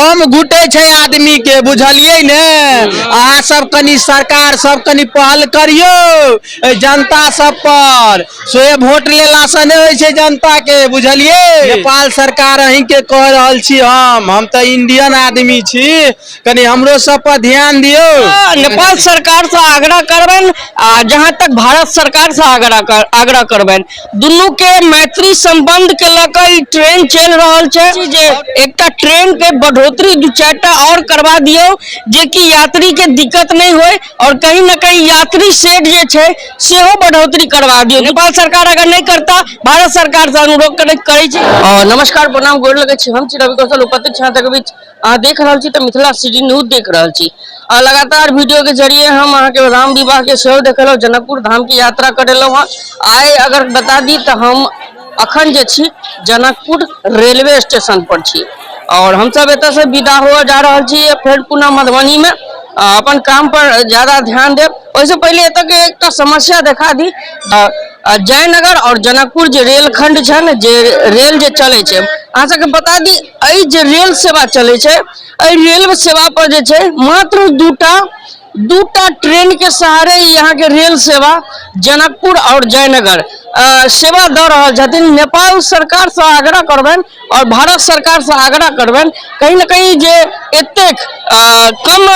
दम घुटै छै आदमी के, बुझलियै ने? अहाँ सब कनि सरकार सब कनि पहल करियौ एहि जनता सब पर। से वोट लेलासँ नहि होइ छै जनता के, बुझलियै? नेपाल सरकार अहीं के कह रहल छी, हम तऽ इंडियन आदमी छी, कनि हमरो सब पर ध्यान दियौ। नेपाल सरकार से आग्रह करबनि आ जहां तक भारत सरकार से आग्रह करबनि, दुनू के मैत्री संबंध के लऽ कऽ ई ट्रेन चलि रहल छै जे एकटा ट्रेन के बढ़ोतरी दू चारिटा और करवा दियौ जे कि यात्री के दिक्कत नहीं होय और कहीं ना कहीं यात्री सेट जे छै सेहो बढ़ोतरी करवा दियौ। नेपाल सरकार अगर नहीं करता, भारत सरकार से अनुरोध करै छी। नमस्कार, प्रणाम, गोर लगै छी। हम छी रवि कौशल, उपस्थित छी अहाँ सबके बीच। अहाँ देख रहल छी तऽ मिथिला सिटी न्यूज देख रहल छी। लगातार वीडियो के जरिए हम अहाँके राम विवाह के सेहो देखेलहुँ, जनकपुर धाम के यात्रा करेलहुँ हँ। आइ अगर बता दी तऽ हम अखन जे छी जनकपुर रेलवे स्टेशन पर छी और हमसब एतऽ से विदा हुआ जा रहल छी फेर पुनः मधुबनी में अपन काम पर ज्यादा ध्यान देब। ओहिसँ पहिले एतऽ के एकटा समस्या देखा दी। जयनगर और जनकपुर जे रेलखंड छै ने, जे रेल जे चलै छै, अहाँ सबके बता दी एहि जे रेल सेवा चलै छै, एहि रेल सेवा पर जे छै मात्र दूटा ट्रेन के सहारे यहाँ के रेल सेवा जनकपुर और जयनगर सेवा दऽ रहल छथिन। नेपाल सरकार से आग्रह करबनि और भारत सरकार से आग्रह करबनि, कहीं ना कहीं जे एतेक कम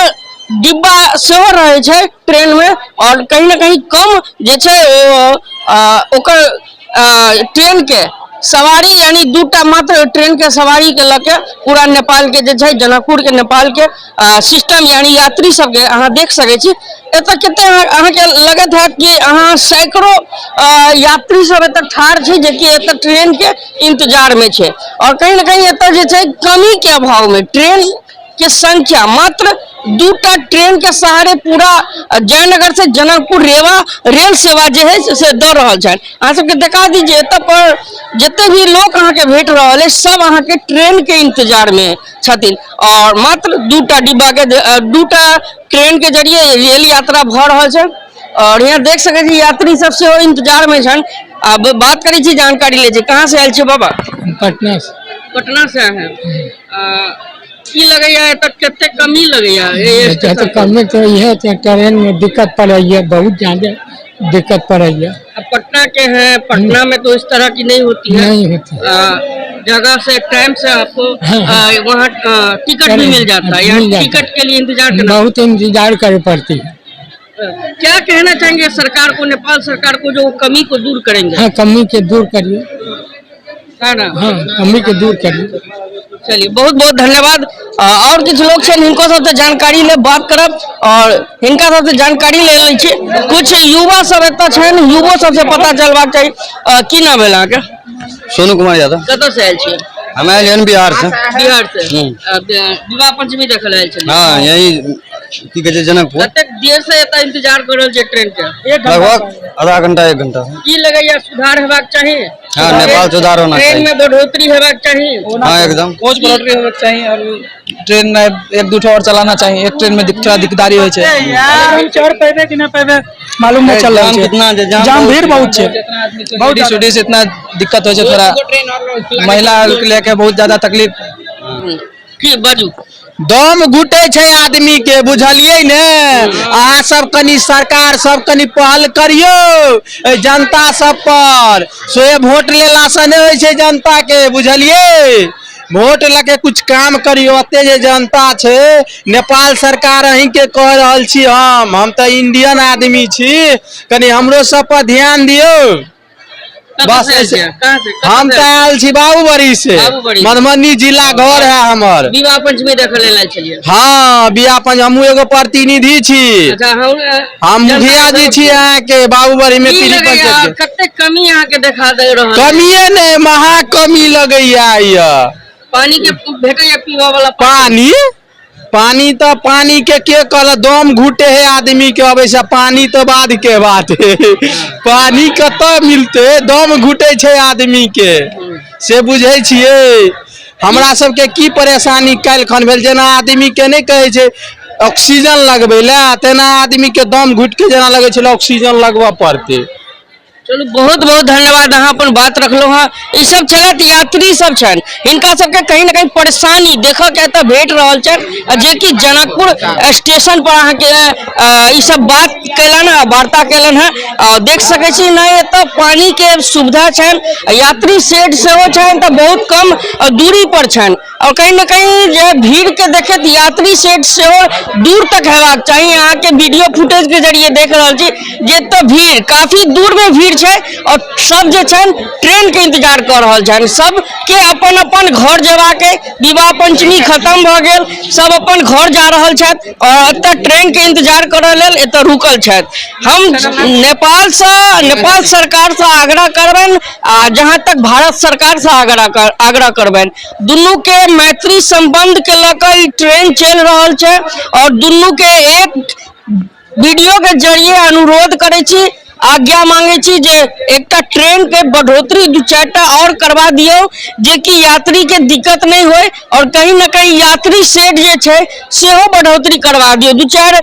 डिब्बा सेहो रहै छै ट्रेन में और कहीं ना कहीं कम जे छै ओकर ट्रेन के सवारी, यानी दूटा मात्र ट्रेन के सवारी के लऽ के पूरा नेपाल के जे छै जनकपुर के नेपाल के सिस्टम यानी यात्री सबके अहाँ देख सकै छी। एतऽ कते अहाँके लगैत हैत कि अहाँ सैकड़ों यात्री सब एतऽ ठाढ़ छै जेकि एतऽ ट्रेन के इंतजार में छै और कहीं ना कहीं एतऽ जे छै कमी के अभाव में ट्रेन के संख्या मात्र दूटा ट्रेन के सहारे पूरा जयनगर से जनकपुर रेवा रेल सेवा जे है से दऽ रहल छनि। अहाँ सबके देखा दी जे एतऽ पर जते भी लोक अहाँके भेट रहल अछि सब अहाँके ट्रेन के इंतजार में छथिन और मात्र दूटा डिब्बा के दूटा ट्रेन के जरिए रेल यात्रा भऽ रहल छै और यहाँ देख सकै छी यात्री सब सेहो इंतजार में छनि। आब बात करै छी, जानकारी लै छी। कहाँ से आयल छी बाबा? पटना से। पटना से आए हैं। की लगैया एतऽ कते कमी लगैया? एतऽ तऽ कमी तो इहे छै, ट्रेन में दिक्कत पड़ैया, बहुत ज्यादा दिक्कत पड़ैया। अब पटना के हैं, पटना में तो इस तरह की नहीं होती है। नहीं होती। जगह से टाइम से आपको वहाँ टिकट भी मिल जाता है, यहाँ मिल जाता है। टिकट के लिए इंतजार करना बहुत इंतजार करे पड़ती है। क्या कहना चाहेंगे सरकार को, नेपाल सरकार को, जो कमी को दूर करेंगे? हाँ, कमी के दूर करिए। है ना? हाँ, कमी के दूर करिए। चलिए, बहुत बहुत धन्यवाद। और किछु लोग छनि, हिनको सबसे जानकारी ले बात करब और हिनका सबसे जानकारी ले लै छी। कुछ युवा सब एतऽ छनि, युवो सबसे पता चलबाक चाही। की नाम भेल अहाँके? सोनू कुमार यादव। कतऽ से आयल छियै? हम आयल हन बिहार से। बिहार से। विवाह पंचमी देखल आयल छलियै? हाँ, यही की कहै छै जनकपुर। कतेक देर से एतऽ इंतजार कर रहल छियै ट्रेन के? लगभग आधा घंटा 1 घंटा। की लगैया सुधार हेबाक चाही? हाँ, नेपाल सुधार होना ट्रेन चाहिए। में बढ़ोतरी हेबाक चाही? हाँ, एकदम। कोच बढ़ोतरी होना चाहिए और ट्रेन में एक दू ठो और चलाना चाहिए। एक ट्रेन में थोड़ा दिकदारी होइ छै। हम चढ़ पेबे कि नहीं पेबे मालूम नहीं चल रहा जाम छै। कितना छै? जाम जाम बहुत भीड़ छै। बहुत छै। बहुत लेडीज इतना दिक्कत होइ छै, थोड़ा महिला के लेके बहुत ज्यादा तकलीफ। की बाजू? दम घुटै छै आदमी के, बुझलियै ने? अहाँ सब कनि सरकार सब कनि पहल करियौ एहि जनता सब पर। से वोट लेलासँ नहि होइ छै जनता के, बुझलियै? वोट लऽ के कुछ काम करियौ। एते जे जनता छै, नेपाल सरकार अहीं के कह रहल छी, हम तऽ इंडियन आदमी छी, कनि हमरो सब पर ध्यान दियौ। कतऽ बस से आयल ऐसे- छियै? कहाँ से? कतऽ हम से तऽ आयल छी बाबूबड़ी से, बाबूबड़ी। मधुबनी जिला घर है हमर। विवाह पंचमी देखल आयल छलियै? हाँ, बियाह पंच हमहूँ एगो प्रतिनिधि छी। अच्छा, हम जनता मुखिया जी के छी अहाँके बाबूबड़ी में की पीढ़ी लगैया पंचायत के। कते कमी अहाँके देखा दे रहल? कमिए नहि, महा कमी लगैया यऽ। पानी के भेटैया पीबऽ वाला पानी? पानी तऽ पानी के कहलक दम घुटे है आदमी के अबै से, पानी तऽ बाद के बात है, पानी कतऽ मिलते, दम घुटे छै आदमी के, से बुझै छियै? हमरा सबके की परेशानी काल्हि खन भेल, जेना आदमी के नहि कहै छै ऑक्सीजन लगबै लए, तेना आदमी के दम घुटि के जेना लगै छलै ऑक्सीजन लगबऽ पड़तै। चलू, बहुत बहुत धन्यवाद, अहाँ अपन बात रखलहुँ हँ। ई सब छलथि यात्री सब छनि, हिनका सबके कहीं ना कहीं परेशानी देखऽ के एतऽ भेट रहल छनि, आ जेकि जनकपुर स्टेशन पर अहाँके ई सब बात कयलनि हँ, वार्ता कयलनि हँ। आ देख सकै छी, नहि एतऽ पानिके सुविधा छनि, यात्री सेट सेहो छनि, तऽ बहुत कम दूरी पर छनि। आओर कहीं ना कहीं जे भीड़ के देखैत यात्री सेट सेहो दूर तक हेबाक चाही। अहाँके वीडियो फुटेज के जरिए देख रहल छी जे एतऽ भीड़ काफी दूर में भीड़ छै और सब जे छनि ट्रेन के इंतजार कऽ रहल छनि। सबके अपन अपन घर जेबाक अइ, विवाह पंचमी खत्म भऽ गेल, सब अपन घर जा रहल छथि और एतऽ ट्रेन के इंतजार करऽ लेल एतऽ रुकल छथि। हम नेपालसँ, नेपाल सरकारसँ आग्रह करबनि आ जहाँ तक भारत सरकारसँ आग्रह करबनि, दुनू के मैत्री संबंध के लऽ कऽ ई ट्रेन चलि रहल छै और दुनू के एक वीडियो के जरिए अनुरोध करै छी, आज्ञा मांगे छी जे एकटा ट्रेन के बढ़ोतरी 2-4 टा और करवा दियौ, जे कि यात्री के दिक्कत नहीं होय और कहीं ना कहीं यात्री सेट जे छै सेहो बढ़ोतरी करवा दियौ, 2-4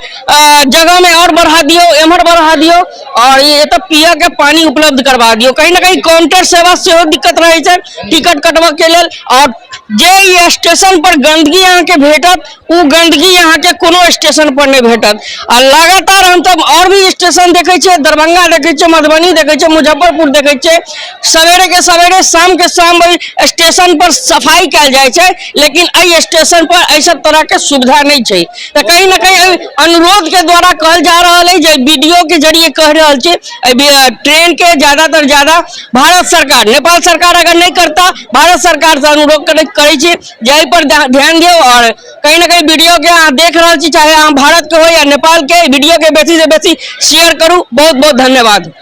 जगह में और बढ़ा दियौ, एम्हर बढ़ा दियौ और एतऽ पियऽ के पानी उपलब्ध करवा दियौ। कहीं ना कहीं काउंटर सेवा सेहो दिक्कत रहै छै टिकट कटबऽ के लेल। और जे ई स्टेशन पर गंदगी अहाँके भेटत ओ गंदगी अहाँके कोनो स्टेशन पर नहि भेटत। आ लगातार हम सब और भी स्टेशन देखै छियै, दरभंगा देखै छियै, मधुबनी देखै छियै, मुजफ्फरपुर देखै छियै, सवेरे के सवेरे शाम के शाम ओहि स्टेशन पर सफाई कयल जाइ छै, लेकिन एहि स्टेशन पर एहि सब तरह के सुविधा नहि छै। तऽ कहीं ना कहीं एहि अनुरोध के द्वारा कहल जा रहल है, जे वीडियो के जरिए कह रहल छी, एहि ट्रेन के ज्यादातर ज्यादा भारत सरकार, नेपाल सरकार अगर नहीं करता, भारत सरकार से अनुरोध करै छी जे एहि पर ध्यान दियौ। और कहीं ना कहीं वीडियो के अहाँ देख रहल छी, चाहे अहाँ भारत के हो या नेपाल के, वीडियो के बेसी से बेसी शेयर करू। बहुत बहुत धन्यवाद।